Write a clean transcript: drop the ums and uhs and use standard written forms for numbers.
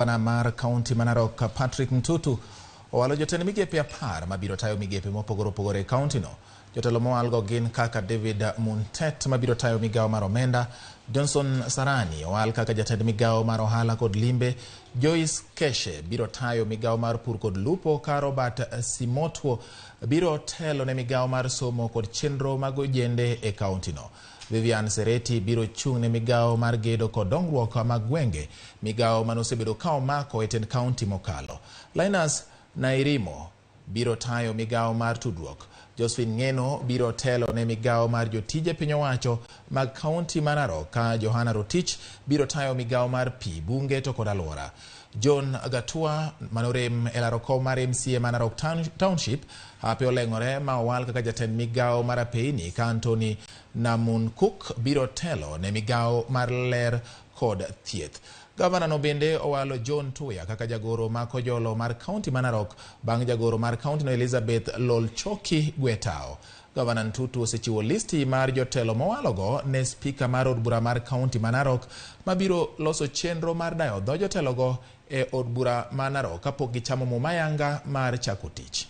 Gavana mar kaunti ma Narok Patrick Ntutu owalo jotend migepe 10 mabiro tayo migepe mopogore opogore e kauntino. Jotelo mowalgo gin kaka David Muntet mabiro tayo migawo mar omenda, Johnson Sarani owal kaka jatend migawo mar ohala kod limbe, Joyce Keshe biro tayo migawo mar pur kod lupo ka Robert Simotwo biro telo ne migawo mar somo kod chenro mag ojende e kauntino. Vivian Sereti biro chung' ne migawo mar gedo kod dongruok mag gwenge, migawo manosebedo ka omako e tend kaunti mokalo. Linus Nairimo biro tayo migawo mar tudruok. Josephine Ng'eno biro telo ne migawo mar jotije piny owacho mag kaunti ma Narok ka Johana Rotich biro tayo migawo mar pi, bunge to kod alwora. John Gatua manorem e laro kom mar MCA ma Narok Township hape oleng'ore ma owal kaka jatend migawo mar apeyni ka Anthony Namunkuk biro telo ne migawo mar ler kod thieth. Gavana no bende owalo John Tuya kaka jagoro ma Kojolo mar kaunti ma Narok bang' jagoro mar kaunti no Elizabeth Lolchoki Gwetao. Gavana Ntutu osechiwo listi mar jotelo mowalogo ne spika mar od bura mar kaunti ma Narok mabiro loso chenro mar dayo dho jotelogo e od bura ma Narok kapok gichamo muma ayanga mar chako tich.